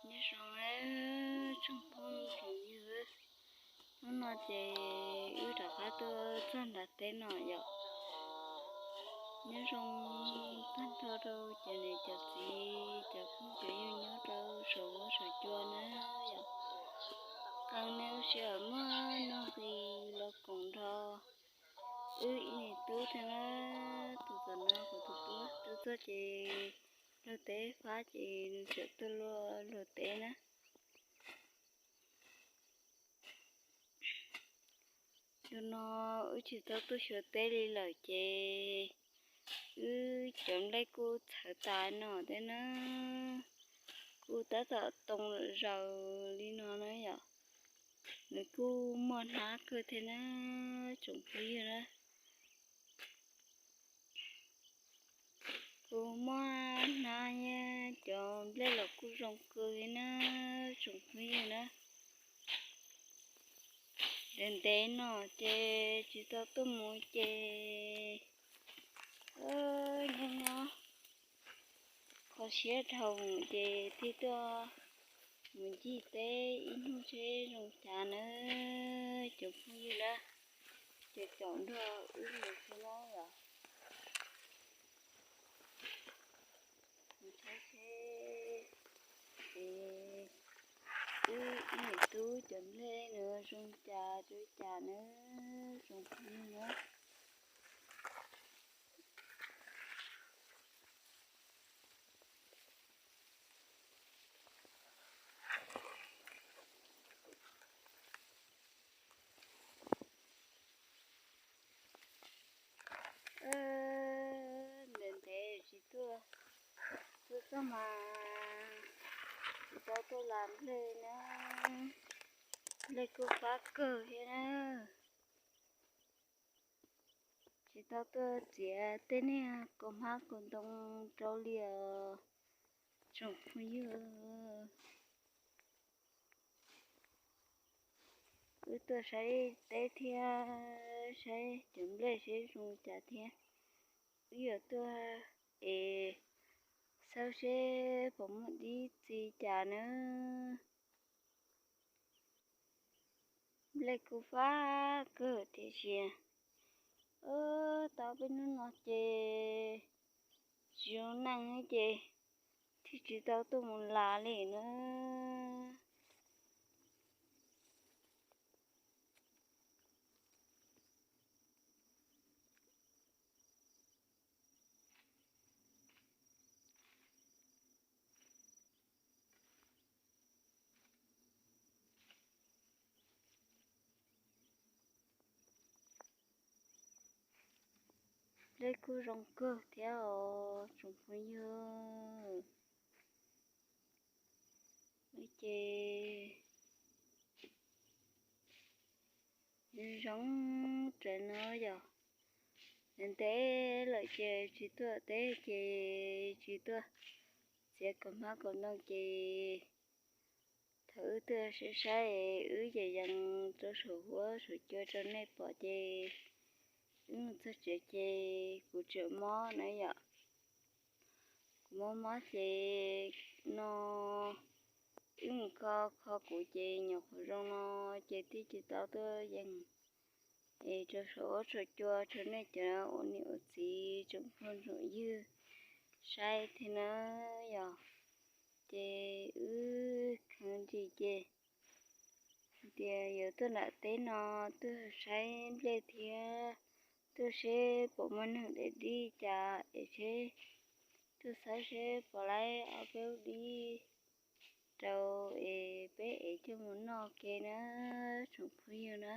Nyob zoo tsoom phooj tsoom ywg, hnub no ces wb rov qab tuaj txog nram teb no yom. Nyob zoo tag nrho rau cov niam cov txiv cov phooj cov ywg nyob rau saum huab saum cua na yom. Qee nej lub sij hawm muaj nuj nqis los koom nrog wb ib niam tub thiab na. Tus tom no kuv tus tub tub txog ces luag teb fab ces nws tseem tuaj luaj luag teb na. Tus no wb tsis tau tuaj xyuas teb li lawm ces wb cov nplej kuj txhawv tas no thiab na. Kuj tab tom too lawm zaws li no na yom. Nws kuj muaj hnab kawg thiab na tsoom phooj ywg na. Kuj muaj hnab, cov nplej los kuj zoo kawg li na tsoom phooj ywg na. Ntev ntev no ces tsis tau tuaj mus ces nyob nyob kho siab dhau ces thiaj tuaj mus ncig teb ib hnub seb zoo cas na cov phooj ywg na. Ces caum nrog wb mus thiab na yom. Mus saib seb es wb ib niam tub cov nplej nws zoo cas rau cas na tsoom phooj ywg na. Ntev ntev tsis tuaj, tuaj txog mas tsis tau tuaj las nplej na. Nplej kuj fab kawg thiab na. Tsis tau tuaj txiav tej niag kaus hmab kaus ntoo rau li os tsoom phooj ywg. Wb tuaj saib teb thiab saib cov nplej seb zoo cas thiab. Wb yuav tuaj es xauj seb puas muaj dib txiv cas na. Nplej kuj fab kawg tiam sis tau peb hnub no ces tsis zoo neej ces thiaj tsis tau tuaj mus las li na. Nplej kuj zoo kawg thiab os tsoom phooj ywg. Ces zoo raws no yom. Ntev lawm ces tsis tuaj teb ces tsis tuaj txiav kaus hmab kaus ntoo ces thaum wb tuaj saib saib wb yees yees rau saum huab saum cua rau nej pom ces wb mus txog tsev ces kuv tseem mob na yom. Kuv mob mob ces no wb mus kho kho kuv ces nyuam qhuav zoo no ces thiaj tsis tau tuaj yees es rau saum huab saum cua rau nej cov ua niam ua txiv tsoom phooj tsoom ywg saib thiab na yom. Ces wb kheev ntsis ces hais tias yuav tuaj nram teb no tuaj saib nplej thiab tuaj seb puas muaj neeg deb dib cas es seb tuaj xauj seb puas laib ob peb lub dib rau es peb ev coj mus noj ke na tsoom phooj ywg na.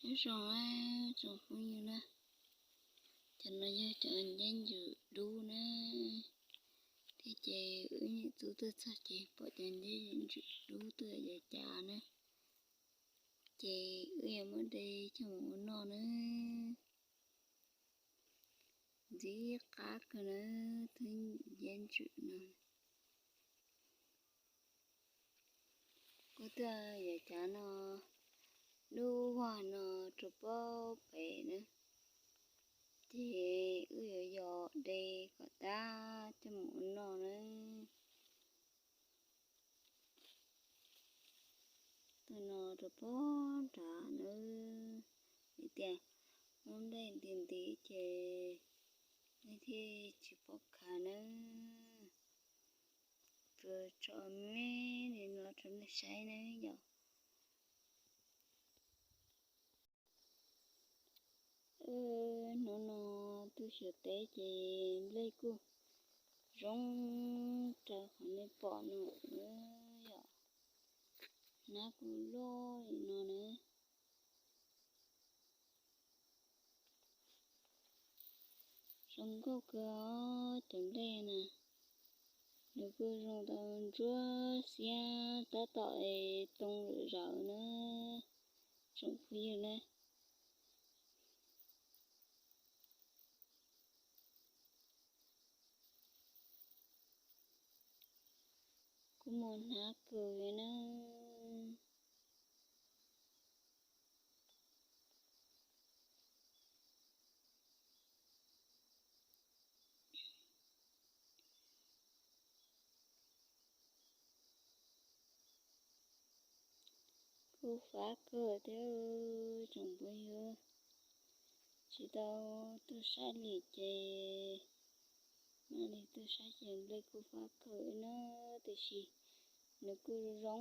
Nyob zoo tsoom phooj ywg na, cov no yog cov nceb ntsws dub na, thiab ces wb niam tub tuaj txog ces pom cov nceb ntsws dub tuaj yav cav na, ces wb yuav muab de coj mus ua noj na. Ntxim qab kawg na, tus nceb ntsws no. Kuv tuaj yav cav no, lub vag no rau pob pem na, ces wb yuav yos de kom tag coj mus ua noj na. Tag no rau pob nrad na, vim tias muab nplej nti nti ces nej thiaj tsis paub khav na. Kuv tso me me li no rau nej saib na yom. Hnub no tuaj xyuas teb ces nplej kuj zoo raws qhov nej pom no yom. Hnab kuj loj li no na. Zoo nkauj kawg os cov nplej na. Nws kuj zoo tau ntsuab xiab tab tom es too lwm zaws na tsoom phooj ywg na. Kuj muaj hnab kws na. Kuj fab kawg thiab tsoom phooj ywg. Tsis tau tuaj saib li ces, mam li tuaj saib ces nplej kuj fab kawg na, tiam sis nws kuj zoo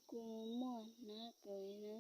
kuj muaj hnab kawg na.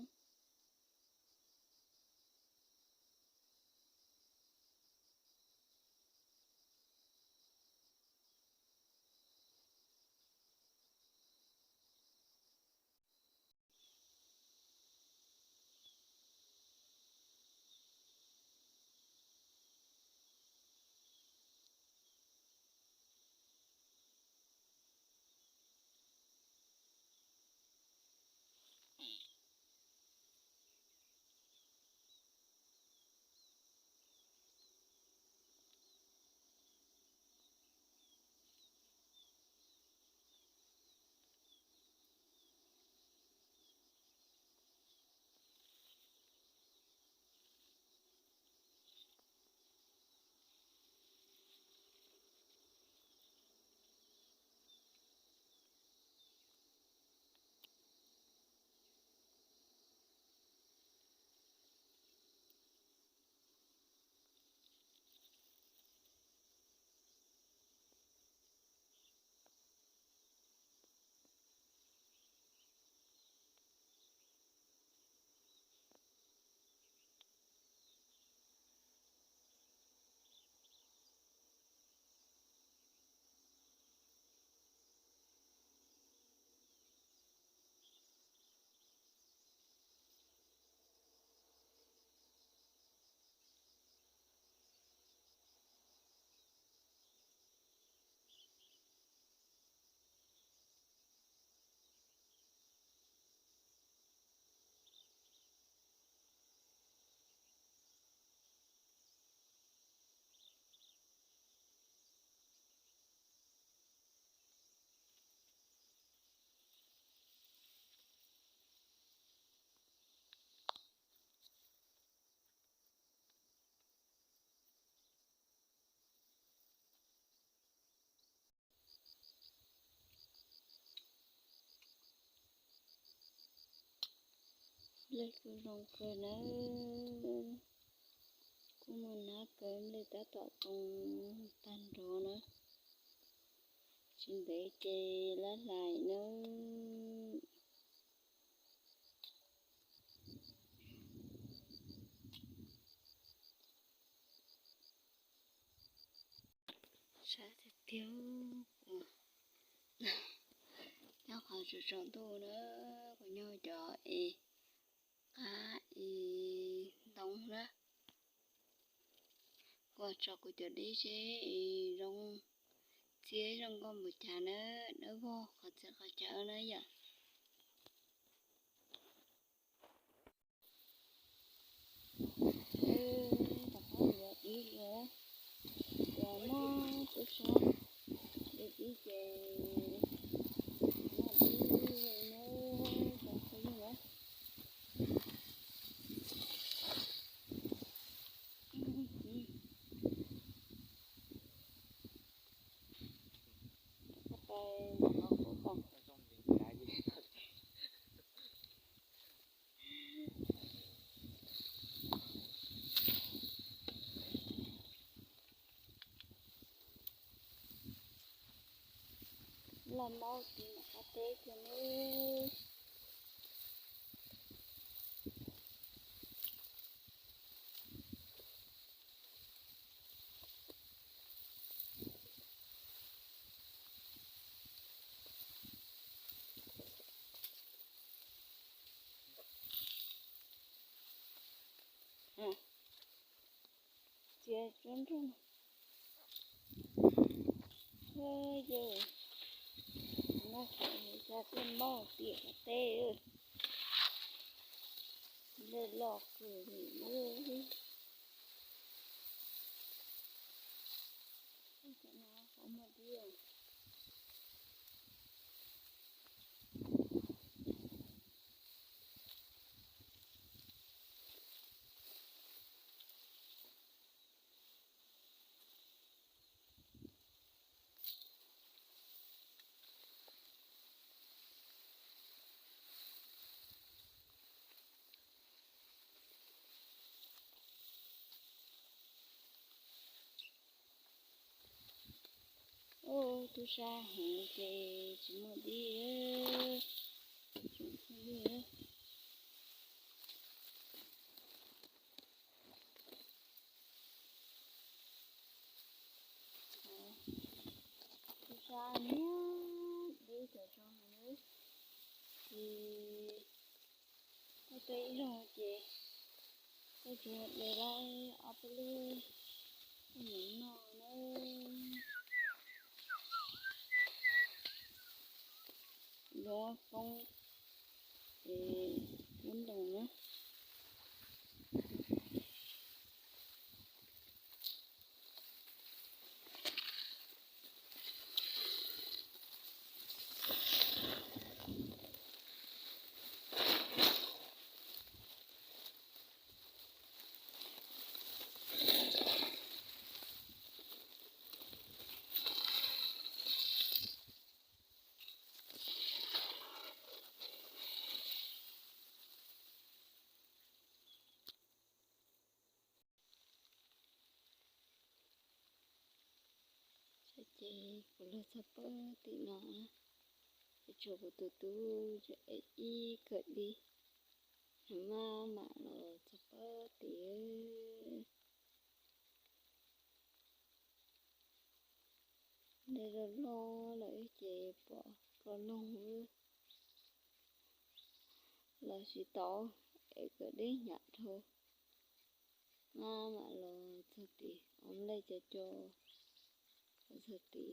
Nplej kuj zoo kawg nawb, kuj muaj hnab kawg, nplej tab tom too tag nrho na, tsis ntev ces lab hlais nawb. Sab tiag tiag, nyob qhov tsaus tsaus ntuj na, kuv nyob cov es qab es ntoo na, kuv tso kuv cov dib seb es zoo txiab zoo nkauj npaum cas na, dawb vog qhov txhia qhov chaw na yom. Tom qab yuav dib, yuav muab tub sab de dib ces noj dib na, cov phooj ywg na. Mob tim no qab teb kiag ne. Txiav tsuab nrog. Yawg, no xyov xyov tias mob tiam qab teb, lawj loj kawg li. Ub, tub sab heev ces tsis muaj dib. Tub sab niag dib cov zoo no, ces tuaj ib zaug ces tuaj tsuas de lawm ob peb lub mus noj na. Lub poob es lub ntoos na. Ces kuv los txog pab tim no, ces tshuav kuv tus tub ib kwv tij, nws maj mam los txog pab tim. Dej loj loj lawm ces pom ploj loog los tsis tau, es kwv tij hnyav dhau, maj mam los txog tid, ob leeg cov cov los txog tid.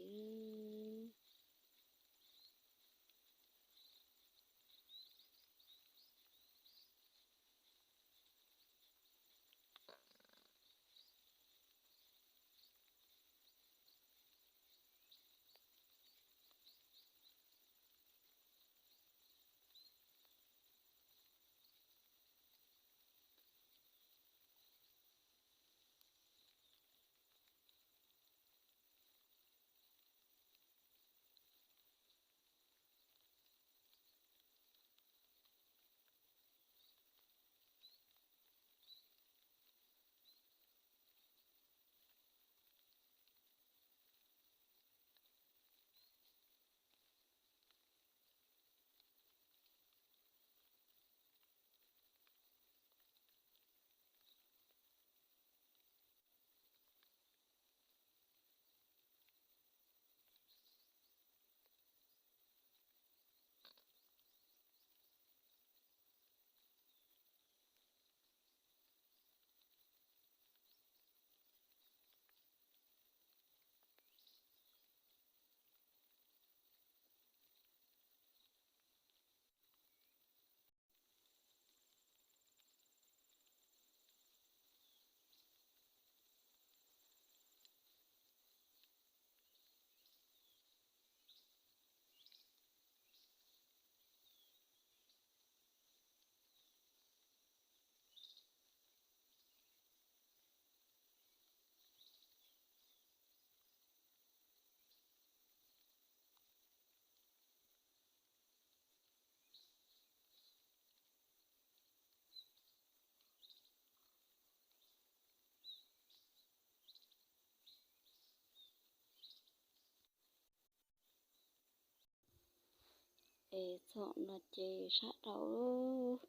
Es txog no ces sab dhau,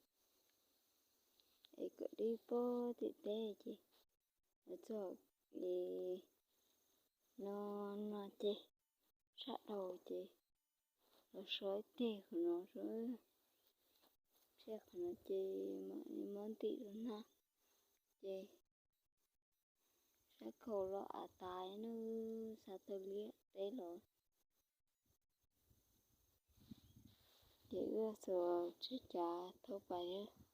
es kwv dib puag tim teb ces los txog es no, no ces sab dhau ces los so ib teg qhov no, so ib teg qhov no ces mam muab ntim rau na. Ces sab khau los av tas na, xa tau liab teb los. Ces wb xuas tsheb cav thauj pas thiab.